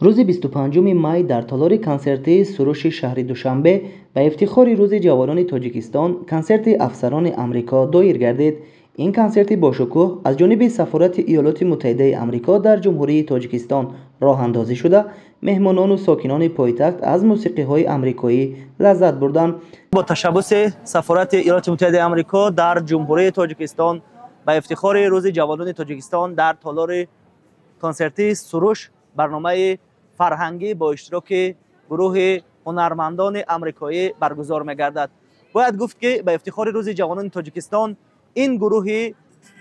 Рӯзи 25 май дар толори консертии Суруши шаҳри Душанбе ба ифтихори Рӯзи ҷавонони Тоҷикистон консерти афсарони Амрико доир гардид. Ин консерти бошукӯҳ аз ҷониби Сафорати Иёлоти Муттаҳидаи Амрико дар Ҷумҳурии Тоҷикистон роҳандозӣ шуда, меҳмонону сокинони пойтахт аз мусиқиҳои амрикоӣ лаззат бурданд. Бо ташаббуси Сафорати Иёлоти Муттаҳидаи Амрико дар Ҷумҳурии Тоҷикистон ба ифтихори Рӯзи ҷавонони Тоҷикистон дар толори консертии Суруш барномаи фарҳангӣ бо иштироки гурӯҳи ҳунармандони амрикоӣ баргузор мегардад. Бояд гуфт, ки ба ифтихори Рӯзи ҷавонони Тоҷикистон ин гурӯҳи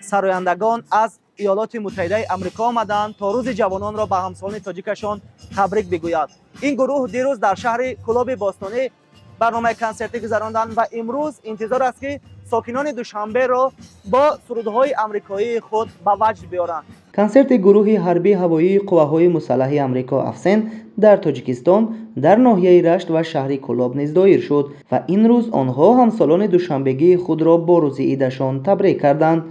сарояндагон аз Иёлоти Муттаҳидаи Амрико омаданд, то Рӯзи ҷавононро ба ҳамсолони тоҷикашон табрик бигӯяд. Ин гурӯҳ дирӯз дар шаҳри Кӯлоби бостонӣ барномаи консертӣ гузаронданд ва имрӯз интизор аст, ки сокинони Душанберо бо сурудҳои амрикоии худ ба ваҷд биёранд. Консерти гурӯҳи ҳарбии ҳавоии қувваҳои мусаллаҳи Амрико «Афсен» дар Тоҷикистон дар ноҳияи Рашт ва шаҳри Кӯлоб низ доир шуд ва ин рӯз онҳо ҳамсолони душанбегии худро бо рӯзи идашон табрик карданд.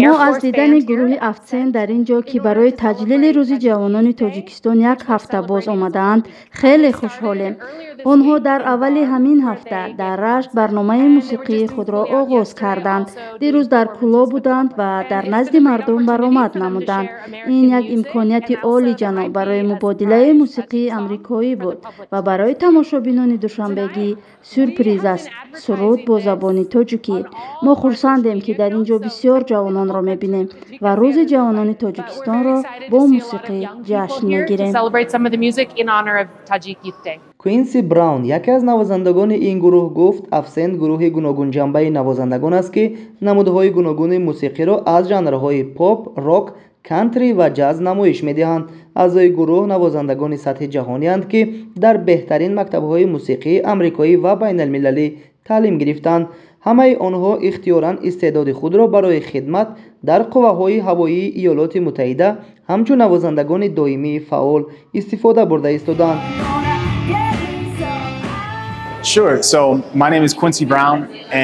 Мо аз дидани гурӯҳи «Афсен» дар ин ҷо, ки барои таҷлили Рӯзи ҷавонони Тоҷикистон як ҳафта боз омадаанд, хеле хушҳолем. Онҳо дар аввали ҳамин ҳафта дар Рашт барномаи мусиқии худро оғоз карданд, дирӯз дар Кӯлоб буданд ва дар назди мардум баромад намуданд. Ин як имконияти олиҷаноб барои мубодилаи мусиқии амрикоӣ буд ва барои тамошобинони душанбегӣ сюрприз аст: суруд бо забони тоҷикӣ. Мо хурсандем, ки дар ин ҷо бисёр ҷавононро мебинем ва Рӯзи ҷавонони Тоҷикистонро бо мусиқӣ ҷашн мегирем. Куинси Браун, яке аз навозандагони ин гурӯҳ, гуфт: «Афсен» гурӯҳи гуногунҷанбаи навозандагон аст, ки намудҳои гуногуни мусиқиро аз жанрҳои поп, рок, кантри ва ҷаз намоиш медиҳанд. Аъзои гурӯҳ навозандагони сатҳи ҷаҳонианд, ки дар беҳтарин мактабҳои мусиқии амрикоӣ ва байналмилалӣ таълим гирифтанд. Ҳамаи онҳо ихтиёран истеъдоди худро барои хидмат дар қувваҳои ҳавоии Иёлоти Муттаҳида ҳамчун навозандагони доимии фаъол истифода бурда истодаанд.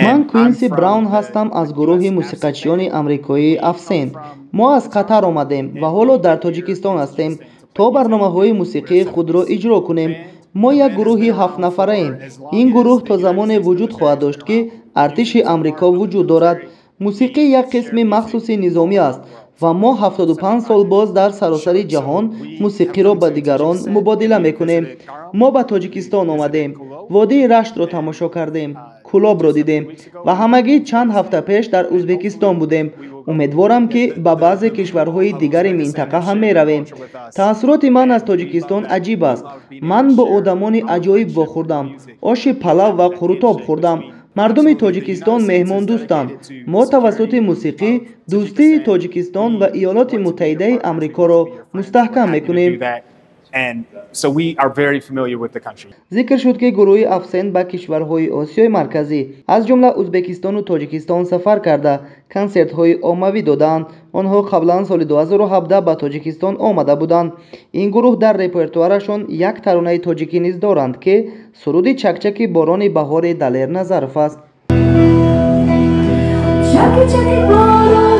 Ман Куинси Браун ҳастам аз гурӯҳи мусиқачиёни амрикоии «Афсен». Мо аз Қатар омадем ва ҳоло дар Тоҷикистон ҳастем, то барномаҳои мусиқии худро иҷро кунем. Мо як гурӯҳи ҳафтнафараем. Ин гурӯҳ то замоне вуҷуд хоҳад дошт, ки артиши Амрико вуҷуд дорад. Мусиқӣ як қисми махсуси низомӣ аст ва мо 75 сол боз дар саросари ҷаҳон мусиқиро ба дигарон мубодила мекунем. Мо ба Тоҷикистон омадем, водии Раштро тамошо кардем, Кӯлобро дидем ва ҳамагӣ чанд ҳафта пеш дар Ӯзбекистон будем. Умедворам, ки ба баъзе кишварҳои дигари минтақа ҳам меравем. Таассуроти ман аз Тоҷикистон аҷиб аст. Ман бо одамони аҷоиб вохӯрдам, оши палав ва қурутоб хӯрдам. Мардуми Тоҷикистон меҳмондӯстанд. Мо тавассути мусиқӣ дӯстии Тоҷикистон ва Иёлоти Муттаҳидаи Амрикоро мустаҳкам мекунем. Зикр шуд, ки гурӯҳи «Афсен» ба кишварҳои Осиёи Марказӣ, аз ҷумла Ӯзбекистону Тоҷикистон сафар карда, консертҳои оммавӣ додаанд. Онҳо қаблан соли 2017 ба Тоҷикистон омада буданд. Ин гурӯҳ дар репертуарашон як таронаи тоҷикӣ низ доранд, ки суруди «Чакчаки борони баҳори» Далер Назаров аст. Чаки чаки.